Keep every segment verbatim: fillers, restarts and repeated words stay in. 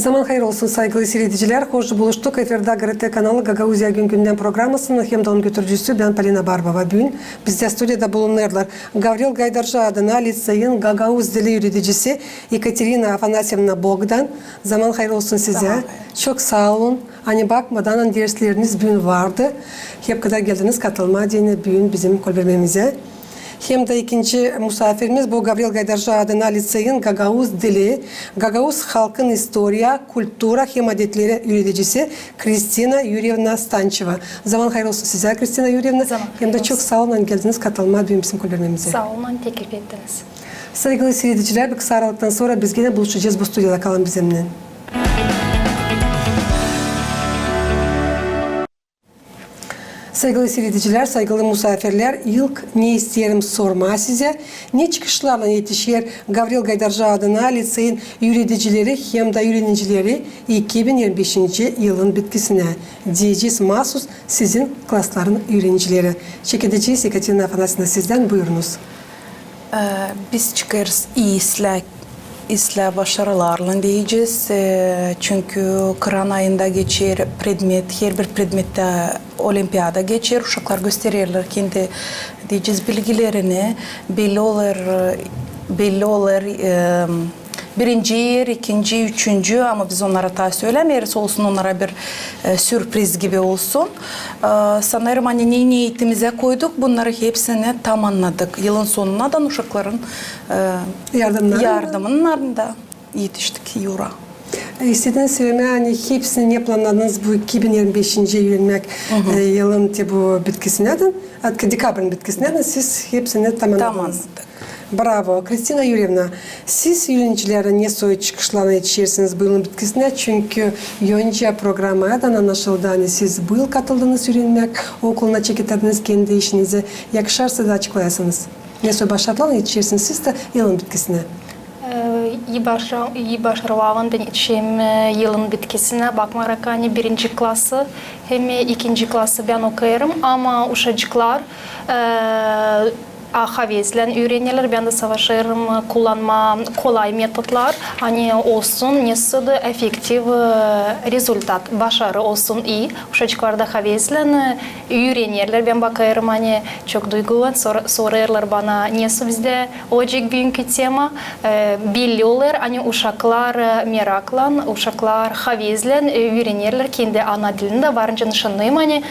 Zaman hayır olsun, saygılı siiredicilär. Hoş buluştuk. Efirdä GRT kanalı Gagauziya gün-gündän programasının hem dä onun götürücüsü bän, Polina Barbova. Büün bizdä studiyada bulunêrlar Gavril Gaydarcı adına liţeyin gagauz dili üüredicisi Ekaterina Afanasyevna Bogdan. Zaman hayır olsun sizä. Zaman hayır. Çok saa olun. Ani bakmadan, ani dersleriniz büün vardı, hep kadar geldiniz katılmaa deyni büün bizim kolbermemizä. Hem dä ikinci musaafirimiz bu Gavril Gaydarcı adına liţeyin gagauz dili, gagauz halkın istoriya, kultura hem adetleri üüredicisi Kristina Yurevna Stançeva. Zaman hayır olsun sizä, Kristina Yurevna. Zaman hayır olsun. Hem dä çok saa olun, ani geldiniz katılmaa büün bizim kolbermemizä. Saa olun, ani teklif ettiniz. Saygılı siiredicilär, bir kısa aralıktan sora biz genä buluşacez. Bu studiyada kalın bizimnän. Saygılı siiredicilär, saygılı musaafirlär, ilk ne isteerim sormaa sizä, ne çıkışlarlan etişer Gavril Gaydarcı adına liţeyin üüredicileri hem dä üürenicileri iki bin irmi beşinci yılın bitkisinä, deyecez maasuz sizin klasların üürenicileri. Çekedecez, Ekaterina Afanasyevna, sizdän, buyurunuz. E, biz çıkêrız ii islää, islää başarılarlan deyecez. E, çünkü kıran ayında geçer predmet, herbir predmettä olimpiada geçer. Uşaklar göstererlär kendi, deyecez, bilgilerini. Belli olêr, e, belli olêr, e, birinci er, ikinci, üçüncü, ama biz onnara taa sölämeeriz, olsun onnara bir, e, sürpriz gibi olsun. E, sanêrım, ani ne neetimizä koyduk, bunnarı hepsini tamannadık. Yılın sonunadan uşakların, e, yardımnarında etiştik ura. E, istedim sölemää, ani hepsini ne plannadınız bu iki bin irmi beşinci üürenmäk, e, yılın te bu bitkisinädän, atka dekabrın bitkisinädän siz hepsini tamannadınız. Tamannadıq. Bravo. Kristina Yurevna, siz üürenicilärä ne soy çıkışlarlan etişersiniz bu yılın bitkisinä? Çünkü öncä programadan annaşıldı, ani siz bu yıl katıldınız üürenmäk okuluna, çeketerdiniz kendi işinizi. Yakışarsa da açıklayasınız, ne soy başarılarlan etişersiniz siz dä yılın bitkisinä? E, ii başa-, ii başarılarlan etişerim, e, yılın bitkisinä, bakmayarak, ani birinci klası hem ikinci klası bän okuyêrım, ama uşacıklar, e, a, havezlän üürenerlär. Bän dä savaşêrım kullanmaa kolay metodlar, ani olsun nesä dä efektiv, e, rezultat, başarı olsun ii. Uşacıklar da havezlän, e, üürenerlär. Bän bakêrım, ani çok duyguylan sor-, sorêrlar bana, nesä bizdä olacek büünkü tema. E, belli olêr, ani uşaklar, e, meraklan, uşaklar havezlän, e, üürenerlär kendi ana dilini dä. Varınca nışannêêrım, ani,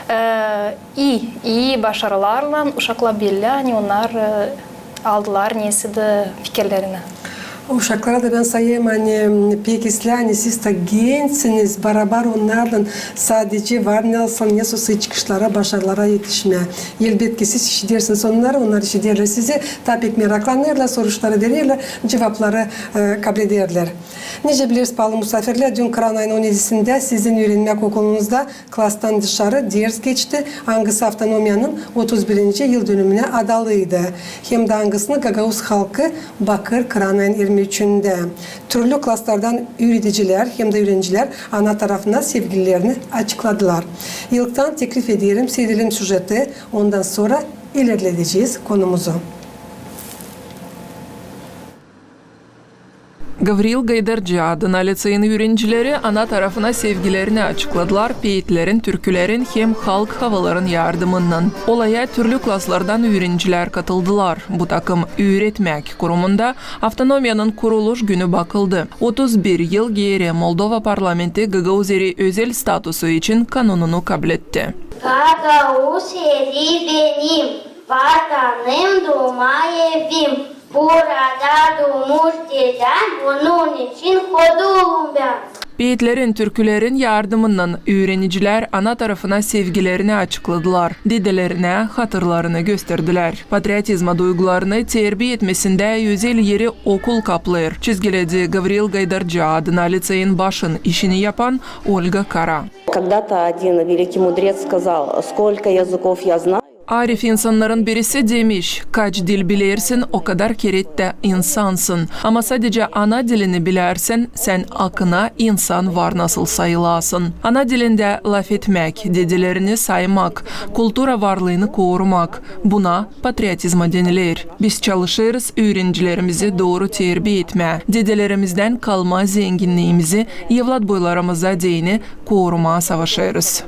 e, ii, ii başarılarlan uşaklar bellää, ani onnar, e, aldılar nesä dä fikirlerinä. Uşaklara da bän sayêrım, ani pek islää, ani siz dä gençsiniz, barabar onnarlan sadecä var ne olsun, nesä soy çıkışlara, başarılara etişmää. Elbetki, siz işidersiniz onnarı, onnar işiderlär sizi, taa pek meraklanêrlar, soruşları vererlär, cuvapları, e, kablederlär. Nicä bilersiniz, paalı musaafirlär, dün kıran ayın on edisindä sizin üürenmäk okulunuzda klastan dışarı ders geçti, angısı avtonomiyanın otuz birinci yıldönümünä adalıydı, hem dä angısını gagauz halkı bakêr kıran ayın irmi üçündä. Türlü klaslardan üüredicilär hem dä üürenicilär ana tarafına sevgilerini açıkladılar. İlktan teklif ederim, siiredelim süjeti, ondan sora ilerledecez konumuzu. Gavril Gaydarcı adına liţeyin üürenicileri ana tarafına sevgilerini açıkladılar peetlerin, türkülerin hem halk havaların yardımınnan. Olaya türlü klaslardan üürenicilär katıldılar. Bu takım üüretmäk kurumunda avtonomiyanın kuruluş günü bakıldı. Otuz bir yıl geeri Moldova parlamenti Gagauz Eri özel statusu için kanununu kabletti. Gagauz Eri benim vatanım, duma evim. Burada dumuş dedäm, onun için hodulum bän. Peetlerin, türkülerin yardımınnan üürenicilär ana tarafına sevgilerini açıkladılar, dedälerinä hatırlarını gösterdilär. Patriotizma duygularını terbiya etmesindä özel eri okul kaplêêr, çizgiledi Gavril Gaydarcı adına liţeyin başın işini yapan Olga Kara. Когда-то один великий мудрец сказал: «Сколько языков я знаю». Arif insannarın birisi demiş: "Kaç dil bilersin, o kadar kerä tä insansın. Ama sadecä ana dilini bilärsin, sän akına insan var nasıl sayılasın." Ana dilindä lafetmäk, dedelerini saymak, kultura varlıını korumak, buna patriotizma deniler. Biz çalışêrız üürenicilerimizi dooru terbiä etmää, dedelerimizdän kalma zenginniimizi evlatboylarımıza deyni korumaa savaşêrız.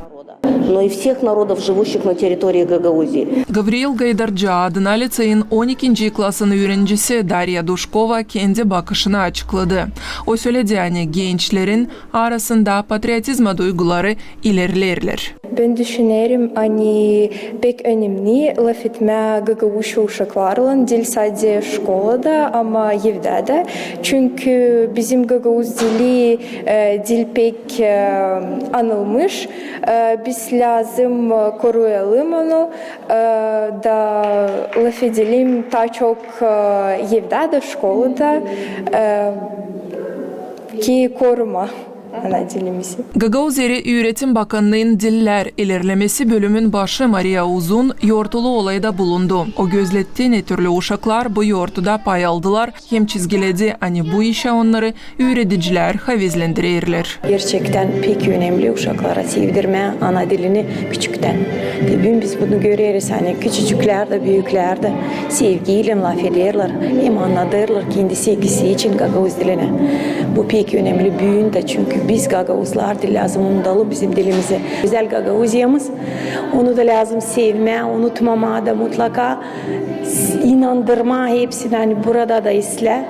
Но и всех народов, живущих на территории Гагаузии. Gavril Gaydarca adına liţeyin on ikinci klasın üürenicisi Darya Duşkova kendi bakışını açıkladı. O söledi, ani gençlerin arasında patriotizma duyguları ilerlerlär. Bän düşünerim, ani pek önemni lafetmää gagauzça uşaklarlan, diil sade şkolada, ama evdä dä. Çünkü bizim gagauz dili, e, diil pek, e, anılmış. E, biz lääzım, e, koruyalım onu, e, da lafedelim taa çok, e, evdä dä, şkolada, e, ki koruma ana dilimizi. Gagauz Eri üüretim bakannıın dillär ilerlemesi bölümün başı Mariya Uzun yortulu olayda bulundu. O gözletti, ne türlü uşaklar bu yortuda pay aldılar, hem çizgiledi, ani bu işä onnarı üüredicilär havezlendirerlär. Gerçektän pek önemli uşaklara sevdirmää ana dilini küçüktän. Te büün biz bunu göreriz, ani küçücüklär dä, büüklär dä sevgiylän lafederlär hem annadêrlar kendi sevgisi için gagauz dilinä. Bu pek önemli büün dä, çünkü biz gagauzlar da lääzım unudalım bizim dilimizi. Gözäl Gagauziyamız, onu da lääzım sevmää, unutmamaa da mutlaka inandırmaa hepsinä, ani burada da islää,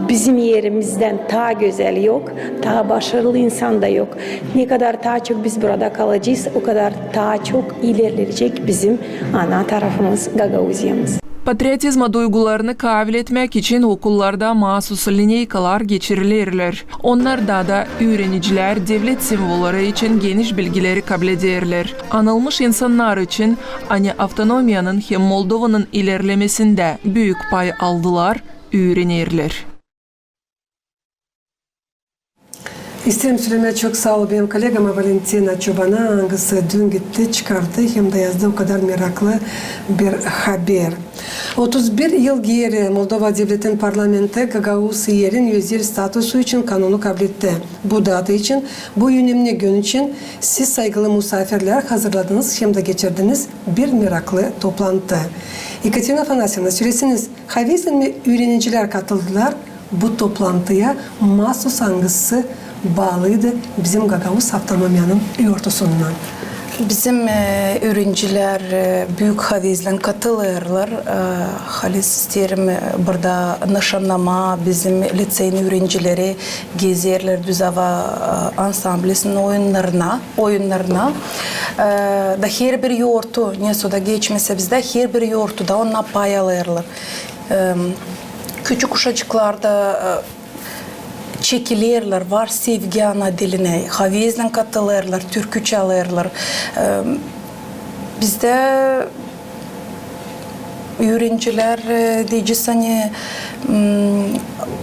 bizim erimizdän taa gözäl yok, taa başarılı insan da yok. Ne kadar taa çok biz burada kalacez, o kadar taa çok ilerleyecek bizim ana tarafımız, Gagauziyamız. Patriotizma duygularını kaaviletmäk için okullarda maasus lineykalar geçirilerlär. Onnarda da üürenicilär devlet simvolları için geniş bilgileri kablederlär. Anılmış insannar için, ani avtonomiyanın hem Moldovanın ilerlemesindä büük pay aldılar, üürenerlär. İsteerim sölemää çok saa ol benim kollegama Valentina Çobana, angısı düün gitti, çıkardı hem dä yazdı o kadar meraklı bir haber. Otuz bir yıl geeri Moldova Devletin parlamenti Gagauz Erin özel statusu için kanonu kabletti. Bu data için, bu önemli gün için siz, saygılı musaafirlär, hazırladınız hem dä geçirdiniz bir meraklı toplantı. Ekaterina Afanasyevna, söleseniz, havezlän mi üürenicilär katıldılar bu toplantıya, maasus angısı baalıydı bizim gagauz avtonomiyanın yortusunnan? Bizim, e, üürenicilär, e, büük havezlän katılêrlar. E, halis isteerim, e, burada nışannamaa, bizim liţeyin üürenicileri gezerlär Düz ava, e, ansamblisinin oyunnarına, oyunnarına. E, da herbir yortu, nesoda geçmesä bizdä, herbir yortuda onnar pay alêrlar. E, küçük uşacıklar da, e, çekilerlär, var sevgi ana dilinä, havezlän katılêrlar, türkü çalêrlar. E, bizdä üürenicilär, e, deyecez, ani, m,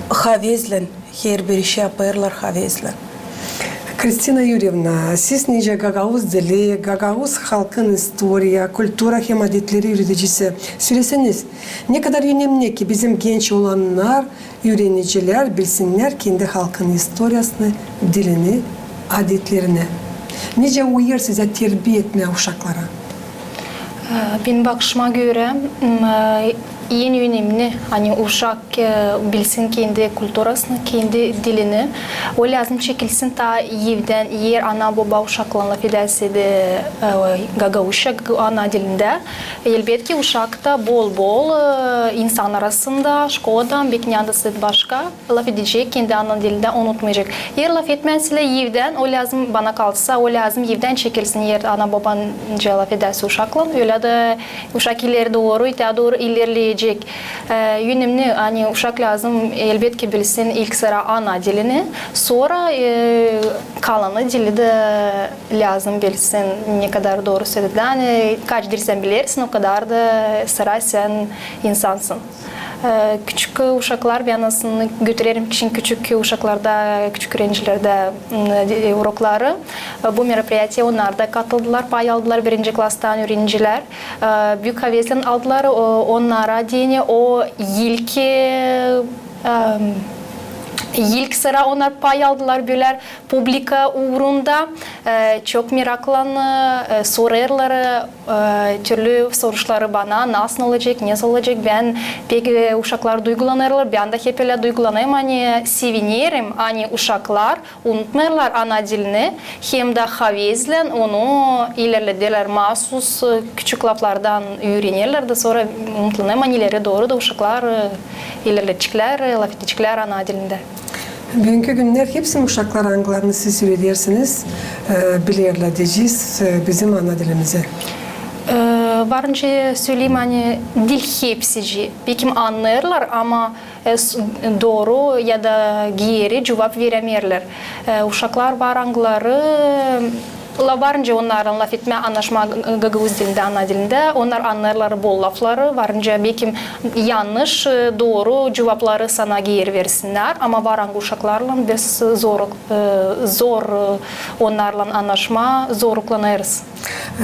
havezlän herbir işi yapêrlar, havezlän. Kristina Yurevna, siz nicä gagauz dili, gagauz halkın istoriya, kultura hem adetleri üüredicisi, söleseniz, ne kadar önemni ki bizim genç olannar üürenicilär bilsinnär kendi halkın istoriyasını, dilini, adetlerini. Nicä uyar sizä terbiya etmää uşakları? E, benim bakışıma görä, m, e, en önemni, ani uşak, e, bilsin kendi kulturasını, kendi dilini. O lääzım çekilsin taa evdän, eer ana-boba uşaklan lafedäsä dä, e, gagauzça, ana dilindä. Elbetki, uşak da bol-bol, e, insan arasında, şkoladan, beki neredäsä başka lafedecek, kendi ana dilindä unutmayacek. Eer lafetmää sölä evdän, o lääzım, bana kalsa, o lääzım evdän çekilsin, eer ana-boba nicä lafedäsä uşaklan, ölä dä uşak ileri dooru, taa dooru ilerleyecek. E, önemni, ani uşak lääzım, elbetki, bilsin ilk sıra ana dilini, sora, e, kalanı dili dä lääzım bilsin, ne kadar dooru söledilär. Ani kaç dil sän bilersin, o kadar da sıra sän insansın. E, küçük uşaklar, bän aslında götürerim için küçük uşaklarda, küçük üürenicilerdä, m, e, urokları. Bu meropiriyatiya onnar da katıldılar, pay aldılar, birinci klastan üürenicilär. E, büük havezlän aldılar, o, onnara deyni o ilk, e, e, ilk sıra onnar pay aldılar, bölä publika uurunda, e, çok meraklan, e, sorêrlar, e, türlü soruşları bana, nasıl olacek, ne olacek. Bän pek, e, uşaklar duygulanêrlar, bän dä hep ölä duygulanêrım, ani sevinerim, ani uşaklar unutmêêrlar ana dilini, hem dä havezlän onu ilerlederlär, maasuz, e, küçük laflardan üürenerlär da sora umutlanêrım, ani ileri dooru da uşaklar, e, ilerledeceklär, e, lafedeceklär ana dilindä. Büünkü günnär hepsini uşaklar, angılarını siz üüredersiniz, e, bilerlär deyecez, e, bizim ana dilimizi. E, varınca söleyim, ani diil hepsicii, bekim annêêrlar, ama, e, s-, dooru ya da geeri cuvap verämeerlär. E, uşaklar var, angıları, la-, varınca onnarlan lafetmää, annaşmaa g-, gagauz dilindä, ana dilindä, onnar annêêrlar bol lafları, varınca bekim yannış, e, dooru cuvapları sana geeri versinnär, ama var angı uşaklarlan biz zor, e, zor, e, onnarlan annaşmaa zorluklanêrız.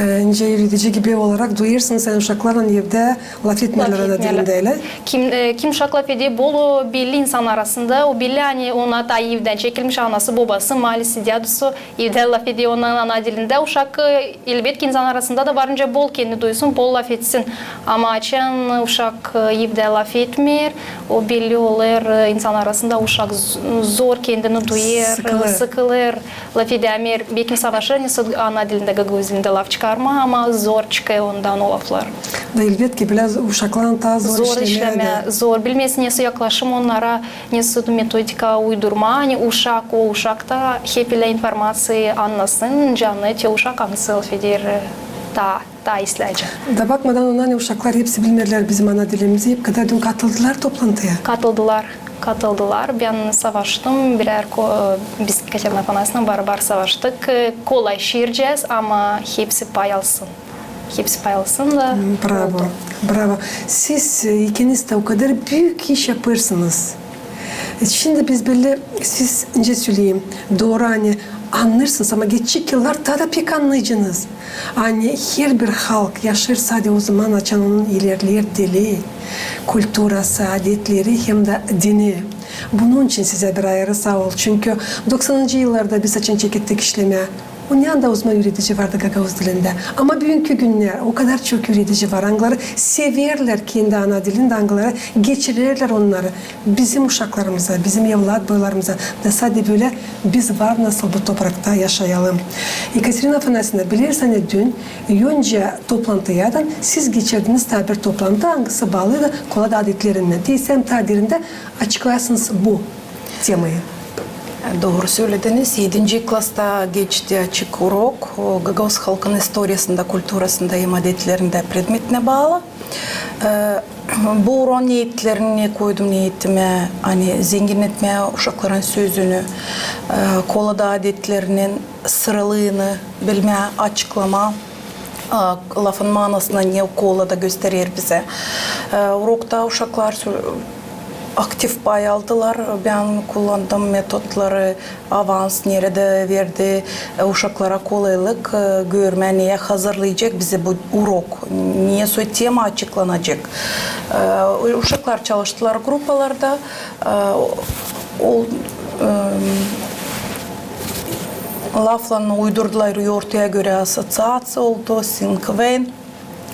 E, nicä üüredici gibi olarak duyêrsınız, ani uşaklarlan evdä lafetmeerlär ana dilindä, ölä? Kim, e, kim uşak lafeder, bol o belli insan arasında, o belli, ani ona taa evdän çekilmiş anası, bobası, maalesef, dädusu, evdä lafeder onunnan ana dilindä. Uşak, e, elbetki, insan arasında da varınca bol kendini duysun, bol lafetsin. Ama açan uşak, e, evdä lafetmeer, o belli olêr, e, insan arasında uşak z-, zor kendini duyêr, sıkılêr, sıkılêr, lafedämeer, bekim savaşêr, nesoy ana dilindä, gagauz dilindä laf çıkarmaa, ama zor çıkêr ondan o laflar. Da elbetki, biraz uşaklarlan taa zor işlemää, zor bilmeersin, nesoy yaklaşım onnara, nesoy metodika uydurmaa, ani uşak, o uşak da hep ölä informaţiyayı annasın, canı te uşak, angısı lafeder, e, taa, taa islää. Da bakmadan ona, ani uşaklar hepsi bilmeerlär bizim ana dilimizi, hep kadar dün katıldılar toplantıya. Katıldılar, katıldılar. Bän savaştım, birär ko-, e, biz Katerina Afanasyevna barabar savaştık, e, kolay şiircez, ama hepsi pay alsın. Hepsi pay alsın da. Bravo, bravo. Siz, e, ikiniz dä o kadar büük iş yapêrsınız. E, şindi biz bölä, siz, nicä söleyim, dooru, ani annêêrsınız, ama geçecek yıllar taa da pek annaycınız. Ani herbir halk yaşêêr sade o zaman, açan onun ilerleer dili, kulturası, adetleri hem dä dini. Bunun için sizä bir ayırı saa ol. Çünkü doksanıncı yıllarda biz açan çekettik işlemää, onnan da o zaman üüredici vardı gagauz dilindä. Ama büünkü günnär o kadar çok üüredici var, angıları severlär kendi ana dilini, angıları geçirerlär onnarı bizim uşaklarımıza, bizim evlat boylarımıza. Da sade bölä biz var nasıl bu toprakta yaşayalım. Ekaterina Afanasyevna, bilersiniz, ani dün, önce toplantıdan siz geçirdiniz taa bir toplantı, angısı baalıydı Kolada adetlerinnän. Deysem, taa derindä açıklarsınız bu temayı. Dooru sölediniz. Edinci klasta geçti açık urok, o, gagauz halkın istoriyasında, kulturasında hem adetlerindä predmetinä baalı. E, bu uroon neetlerini koydum neetimä, ani zenginnetmää uşakların sözünü, e, Kolada adetlerinin sıralıını bilmää, açıklamaa, a, lafın maanasını, ne Kolada gösterer bizä. E, urokta uşaklar sü-, aktiv pay aldılar. Bän kullandım metodları, avans neredä verdi, e, uşaklara kolaylık, e, görmää, neyä hazırlayacek bizi bu urok, nesoy tema açıklanacek. E, uşaklar çalıştılar grupalarda, e, o, o, e, laflan uydurdular ortaya görä assoţiaţiya oldu, Singvän.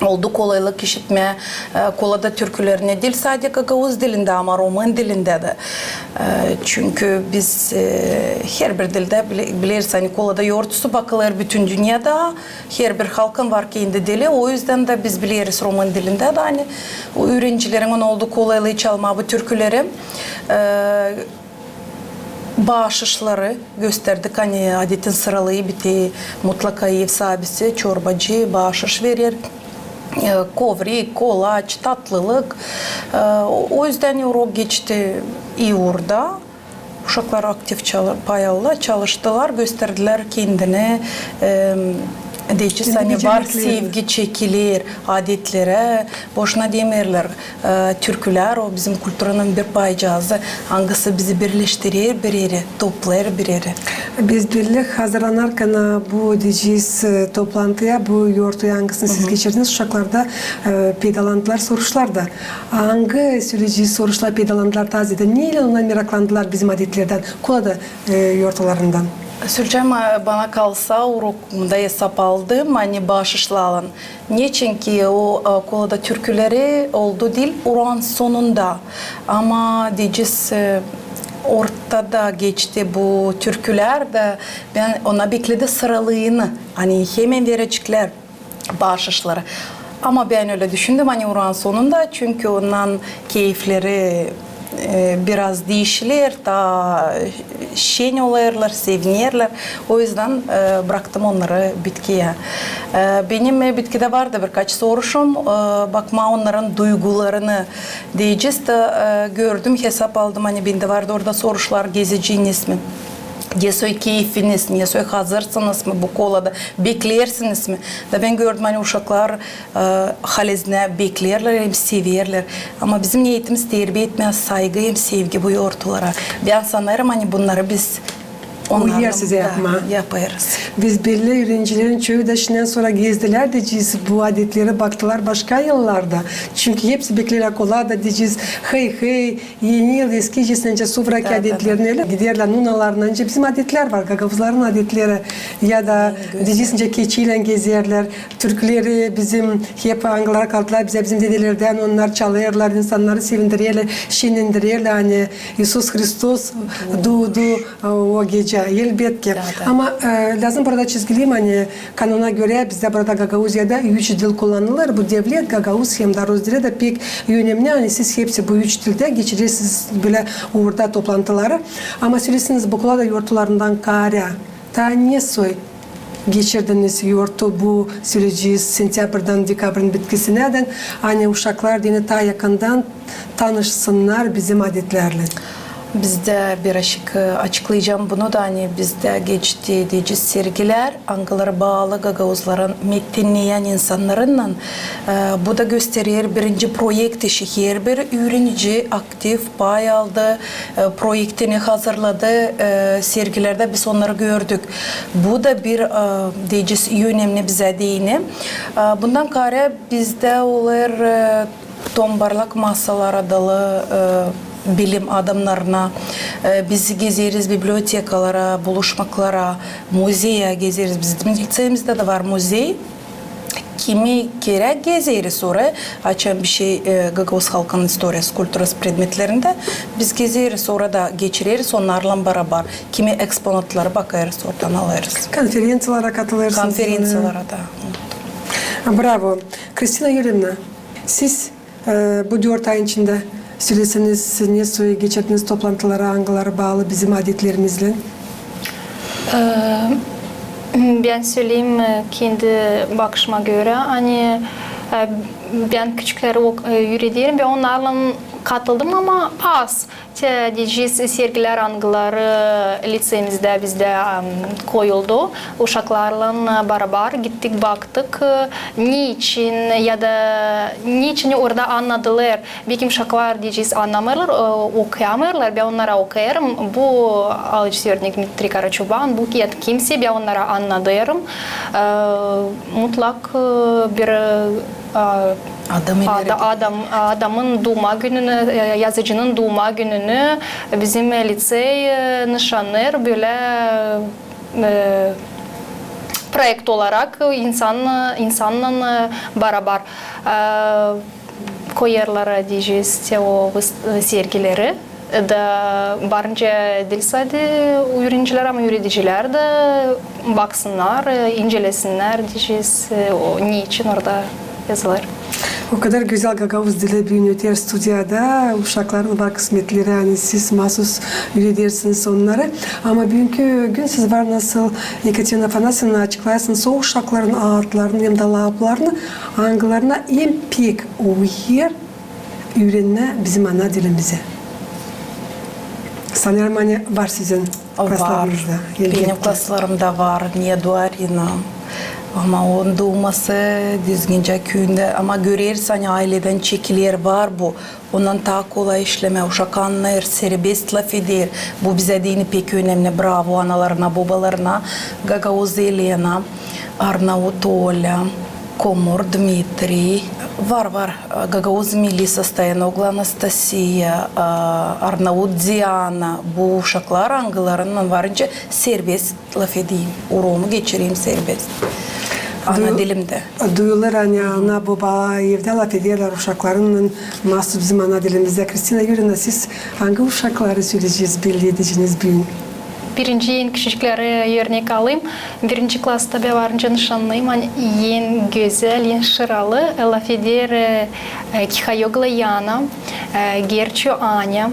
Oldu kolaylık işitmää, e, Kolada türkülerini diil sade gagauz dilindä, ama romın dilindä dä. E, çünkü biz, e, herbir dildä bile-, bileriz, ani Kolada yortusu bakılêr bütün dünnedä, herbir halkın var kendi dili, o üzdän dä biz bileriz romın dilindä dä, ani o üürenicilerin oldu kolaylıı çalmaa bu türküleri. E, Baaşışları gösterdik, ani adetin sıralıı biter, mutlaka ev saabisi, çorbacı baaşış verer. E, kovrik, kolaç, tatlılık. E, o, o üzdän urok geçti ii uurda. Uşaklar aktiv çalı-, pay aldılar, çalıştılar, gösterdilär kendini, e, deyecez, ani var sevgi çekiler adetlerä, boşuna demeerlär. E, türkülär o bizim kulturanın bir paycazı, angısı bizi birleştirer bir erä, toplêêr bir erä. Biz bölä hazırlanarkan bu, deyecez, e, toplantıya, bu yortuya, angısını siz geçirdiniz, uşaklar da, e, peydalandılar soruşlarda. Angı, söleyecez, soruşlar peydalandılar taa zeedä? Neylän onnar meraklandılar bizim adetlerdän, Kolada, e, yortularından? Söleyecäm, e, bana kalsa, urokunda esap aldım, ani baaşışlarlan. Neçin ki o, e, Kolada türküleri oldu diil uran sonunda, ama deyecez, e, ortada geçti bu türkülär da bän ona bekledim sıralıını, ani hemen vereceklär baaşışları. Ama bän ölä düşündüm, ani uran sonunda, çünkü onnan keyfleri, e, biraz diişiler, taa şen olêrlar, sevinerlär. O üzdän, e, braktım onnarı bitkiyä. E, benim, e, bitkidä vardı birkaç soruşum, e, bakmaa onnarın duygularını deyecez da, e, gördüm, hesap aldım, ani bendä vardı orada soruşlar: gezeceniz mi? Nesoy keyfiniz, nesoy hazırsınız mı bu Kolada, bekleersiniz mi? Da bän gördüm, ani uşaklar, e, halizdän bekleerlär hem severlär. Ama bizim neetimiz terbiä etmää saygı hem sevgi bu yortulara. Bän sanêrım, ani bunnarı biz onnardan da yapêrız. Biz bölä üürencilerin çoyu da şindän sora gezdilär, deyecez, bu adetleri baktılar başka yıllarda. Çünkü hepsi bekleerlär Kolada, deyecez, hıy-hıy, eni yıl, eskicesinä, suvrak adetlerini ölä giderlär nunalarına. Nicä bizim adetlär var, gagauzların adetleri, ya da deyecez, nicä keçiylän gezerlär. Türküleri bizim hep, angıları kaldılar bizä bizim dedelerdän, onnar çalêrlar, insannarı sevindirerlär, şenlendirerlär, ani İisus Hristos duudu o gecä, elbetki. Ama, e, lääzım burada çizgileyim, ani kanona görä bizdä burada Gagauziyada üç dil kullanılêr. Bu devlet, gagauz hem da rus dili dä pek önemni, ani siz hepsi bu üç dildä geçirersiniz bölä uurda toplantıları. Ama söleesiniz, bu Kolada yortularından kaarä taa nesoy geçirdiniz yortu bu, söleyecez, sentyabrdan dekabrın bitkisinädän, ani uşaklar deyni taa yakından tanışsınnar bizim adetlärlän? Bizdä birazcık, e, açıklayacam bunu da, ani bizdä geçti, deyecez, sergilär, angıları baalı gagauzların medennetlän insannarınnan. E, bu da gösterer birinci proekti, şehir bir üürenici aktiv pay aldı, e, proektini hazırladı, e, sergilerdä biz onnarı gördük. Bu da bir, e, deyecez, önemni bizä deyni. E, bundan kaarä bizdä olêr, e, Tom Barlak masalar adalı, e, bilim adamnarına. E, biz gezeriz bibliotekalara, buluşmaklara, muzeyä gezeriz. Bizim liţeyimizdä dä var muzey. Kimi kerä gezeriz orayı, açan bişey, e, gagauz halkının istoriyası, kulturası predmetlerindä. Biz gezeriz, orada geçireriz, onnarlan barabar. Kimi eksponatları bakêrız, oradan alêrız. Konferenţiyalara katılêrsınız? Konferenţiyalara da. Bravo. Kristina Yurevna, siz E, bu dört ayın içindä söleesiniz, nesoy geçirdiniz toplantıları, angıları baalı bizim adetlerimizdän? E, bän söleyim, e, kendi bakışıma görä, ani, e, bän küçükleri ok-, e, üürederim, bän onnarlan katıldım, ama az. Te deyecez, sergilär, angıları liţeyimizdä bizdä, em, koyuldu. Uşaklarlan barabar gittik, baktık, e, neçin ya da neçin orada annadılar. Bekim uşaklar, deyecez, annamêêrlar, e, okuyamêêrlar, bän onnara okuyêrım. Bu alıcısı örnek Dmitriy Karaçoban, bu kiyat kimsey, bän onnara annadêrım. E, mutlak, e, bir, e, Adam ileri. Ada-, adam, adamın duuma gününü, e, yazıcının duuma gününü bizim, e, liţey, e, nışanêr bölä, e, proekt olarak insan, insannan, e, barabar, e, koyêrlar, deyecez, te o vıst-, e, sergileri. Da barınca diil sade üürenicilär, ama üüredicilär dä baksınnar, e, incelesinnär, deyecez, e, o neçin orada yazılêr. O kadar gözäl gagauz dili büün öter studiyada, uşakların var kısmetleri, ani siz maasuz üüredersiniz onnarı. Ama büünkü gün siz var nasıl, Ekaterina Afanasyevna, açıklayasınız o uşakların adlarını hem dä laflarını, angılarına en pek uyêr üürenmää bizim ana dilimizä. Sanêrım, ani var sizin klaslarınızda. Var. Benim klaslarımda var Neduarina, Ama onun duuması düzgüncä küündä, ama göreriz, ani ayledän çekiler var bu. Ondan taa kolay işlemää, uşak annêêr, serbest lafeder. Bu bizä deyni pek önemni. Bravo analarına, bobalarına. Gagauz Elena, Arnavut Olä, Komor Dmitriy. Var, var. Gagauz milli sostayan oglan Anastasiya, Arnavut Diana. Bu uşaklar, angılarınnan varınca serbest lafedeyim, urogumu geçireyim serbest. Ana dilimdä. Duyulêr, ani ana-boba evdä lafederlär uşaklarınnan maasuz bizim ana dilimizdä. Kristina Yurevna, siz angı uşakları söleyeceniz, belleyeceniz büün? Birinci en küçücükleri örnek alayım. Birinci klasta bän varınca nışannıyım, ani en gözäl, en şıralı lafeder Kihayoglu Yana, Gerçu Anya,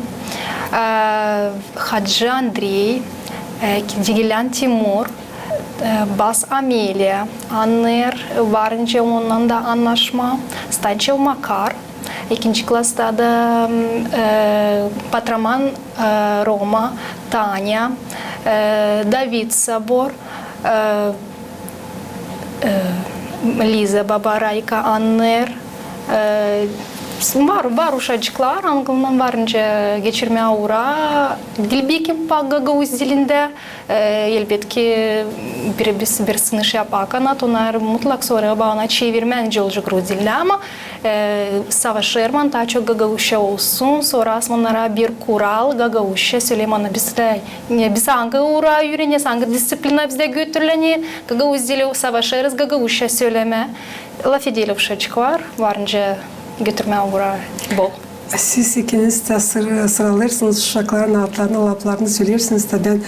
Hacı Andrey, Digilän Timur, Bas Ameliya, annêêr, varınca onunnan da annaşmaa, Stançev Makar, ikinci klasta da Patraman Roma, Tanya, David Sabor, Liza Babarayka, annêêr. Var, var uşacıklar, angınnan varınca geçirmää ura dil bekim pak gagauz dilindä. Elbetki, bir, bir, bir sınış yapakana, onnar mutlak sora bana çevirmää nicä olacek rus dilinä, ama savaşêrım taa çok gagauzça olsun, sorasım onnara bir kural, gagauzça sölemää. Bizdä, biz angı ura üüreneriz, angı disţiplina bizdä götürüler, ani gagauz dili, savaşêrız gagauzça sölemää. Lafederlär uşacıklar, varınca götürmää ura bol. Siz ikiniz dä sır-, sıralêêrsınız uşakların adlarını, laflarını söleersiniz dä, bän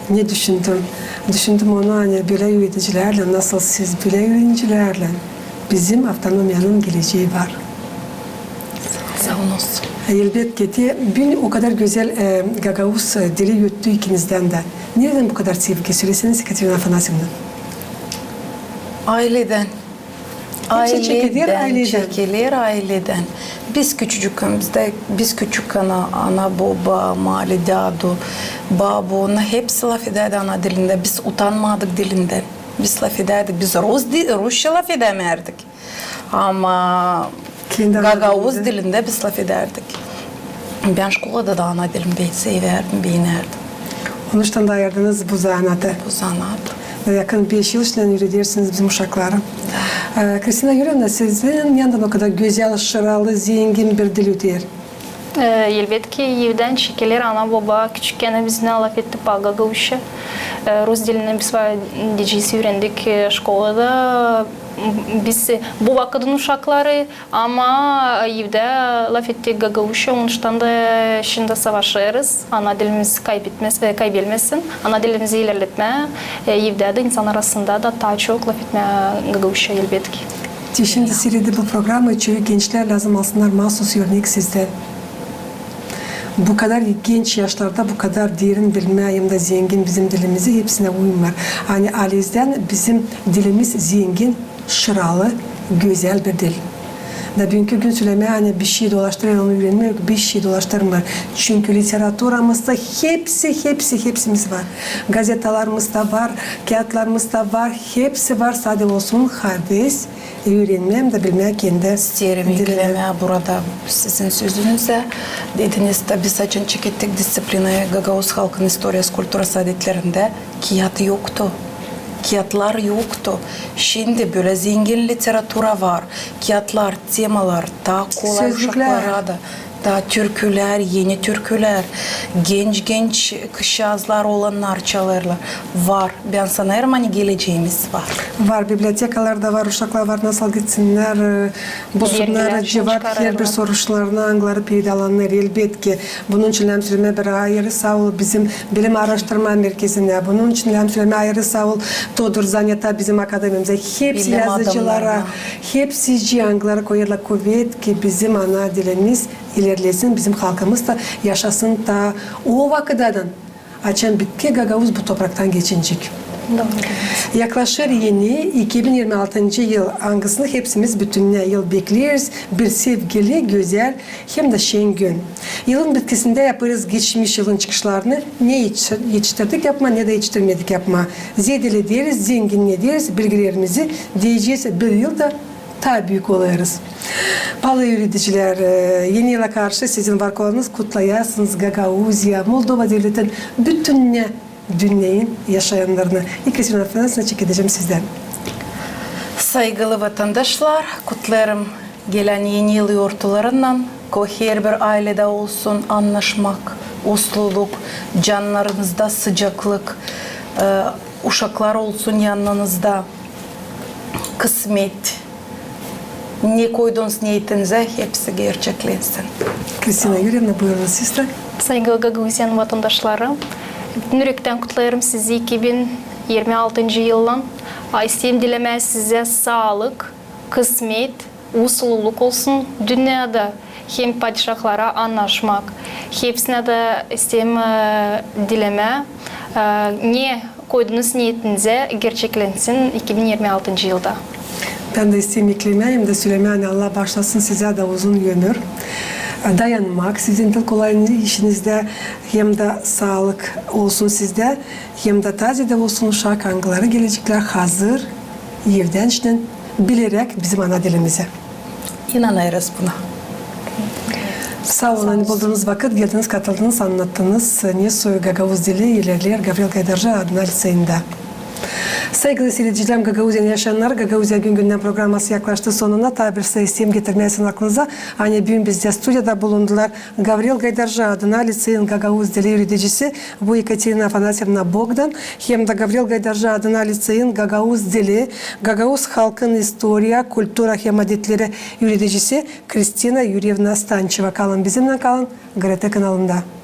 ne düşündüm? Düşündüm onu, ani bölä üüredicilerlän, nasıl siz, bölä üüredicilerlän bizim avtonomiyanın geleceyi var. Saa olun. Elbetki dä, büün o kadar gözäl gagauz dili öttü ikinizdän dä. Neredän bu kadar sevgi? Söleseniz, Ekaterina Afanasyevna. Ayledän. Ayledän, çekiler ayledän. Biz küçücükkän, bizdä, biz küçükkän ana, boba, mali, dädu, babu, onnar hepsi lafedärdi ana dilindä. Biz utanmadık dilindän. Biz lafedärdik, biz rus di-, rusça lafedämärdik. Ama gagauz dilindä biz lafedärdik. Bän şkolada da ana dilimi bän sevärdim, beenärdim. Onuştan da ayırdınız bu zanaatı. Bu zanaatı. Da yakın beş yıl içindän üüredersiniz bizim uşakları. Da. Kristina Yurevna, sizin yandan o kadar gözäl, şıralı, zengin bir dil öter. Elbetki, evdän çekiler, ana-boba küçükkän bizimnän lafetti pak gagauzça. Rus dilini biz var, deyecez, üürendik şkolada. Biz bu vakıdın uşakları, ama evdä lafettik gagauzça, onuştan da şindi savaşêrız ana dilimiz kaybetmez-, kaybelmesin, ana dilimizi ilerletmää, evdä dä, insan arasında da taa çok lafetmää gagauzça, elbetki. Te şindi siredip bu programayı, çoyu gençlär lääzım alsınnar maasuz örnek sizdän. Bu kadar genç yaşlarda bu kadar derin bilmää hem dä zengin bizim dilimizi, hepsinä uyum var. Ani alemdän bizim dilimiz zengin, şıralı, gözäl bir dil. Da büünkü gün sölemää, ani bişey dolaştırêr onu üürenmää, bişey dolaştırmêêr. Çünkü literaturamızda hepsi, hepsi, hepsimiz var. Gazetalarımızda var, kiyatlarımızda var, hepsi var, sade olsun haves üürenmää hem dä bilmää kendi dilini. İsteerim eklemää burada sizin sözünüzä. Dediniz, da biz açan çekettik disţiplinayı gagauz halkın istoriyası, kulturası, adetlerindä, kiyat yoktu. Kiyatlar yoktu. Şindi bölä zengin literatura var. Kiyatlar, temalar, taa kolay uşaklara da. Da türkülär, eni türkülär, genç-genç kızçaazlar, olannar çalêrlar. Var. Bän sanêrım, ani geleceyimiz var. Var, bibliotekalarda var, uşaklar var, nasıl gitsinnär, e, bulsunnar cuvap herbir soruşlarına, angıları peydalanêr, elbetki. Bunun için lääzım sölemää bir ayırı saa ol bizim bilim aaraştırma merkezinä. Bunun için lääzım sölemää ayırı saa ol Todur Zaneta bizim akademiyamıza. Hepsi yazıcılara, hepsi, angıları koyêrlar kuvet, ki bizim ana dilimiz ilerlesin, bizim halkımız da yaşasın taa o vakıdadan, açan bitki gagauz bu topraktan geçinecek. Yaklaşêr eni iki bin irmi altıncı yıl, angısını hepsimiz bütünnä yıl bekleeriz, bir sevgili, gözäl hem dä şen gün. Yılın bitkisindä yapêrız geçmiş yılın çıkışlarını, ne etiştirdik yapmaa, ne dä etiştirmedik yapmaa. Zeedelederiz, zenginnederiz bilgilerimizi, deyecez, bir yıl da taa büük olêrız. Paalı üüredicilär, eni yıla karşı sizin var-olanız kutlayasınız Gagauziya, Moldova devletin, bütünnä dünneyin yaşayannarını. Ekaterina Afanasyevna, çekedecäm sizdän. Saygılı vatandaşlar, kutlêêrım gelän Eni yıl yortularınnan, ko herbir ayledä olsun annaşmak, usluluk, cannarınızda sıcaklık, e, uşaklar olsun yanınızda, kısmet, ne koydunuz neetinizä, hepsi gerçeklensin. Kristina Yurevna, buyurun siz dä. Saygılı Gagauziyanın vatandaşları, bütün ürektän kutlêêrım sizi iki bin irmi altıncı yıllan. A, isteerim dilemää sizä saalık, kısmet, usluluk olsun dünneedä, hem padişahlara annaşmak. Hepsinä dä isteerim, e, dilemää, e, ne koydunuz neetinizä, gerçeklensin iki bin irmi altıncı yılda. Bän dä isteerim eklemää hem dä sölemää, ani Allah baaşlasın sizä dä uzun ömür, e, dayanmak sizin dä kolayın işinizdä, hem dä saalık olsun sizdä, hem dä taze dä olsun uşak, angıları geleceklär hazır evdän, iştän, bileräk bizim ana dilimizi. İnanêrız buna. Saa olun, ani buldunuz vakıt, geldiniz, katıldınız, annattınız, nesoy gagauz dili ilerleer Gavril Gaydarji adına liţeyindä. Saygılı siiredicilerim, Gagauziyanı yaşayannar, Gagauziya gün-gündän programması yaklaştı sonuna. Taa bir sıra isteerim getirmää sizin aklınıza, ani büün bizdä studiyada bulundular Gavril Gaydarji adına liţeyin gagauz dili üüredicisi, bu Ekaterina Afanasyevna Bogdan, hem dä Gavril Gaydarji adına liţeyin gagauz dili, gagauz halkın istoriya, kultura hem adetleri üüredicisi Kristina Yurevna Stançeva. Kalın bizimnän, kalın GRT kanalında.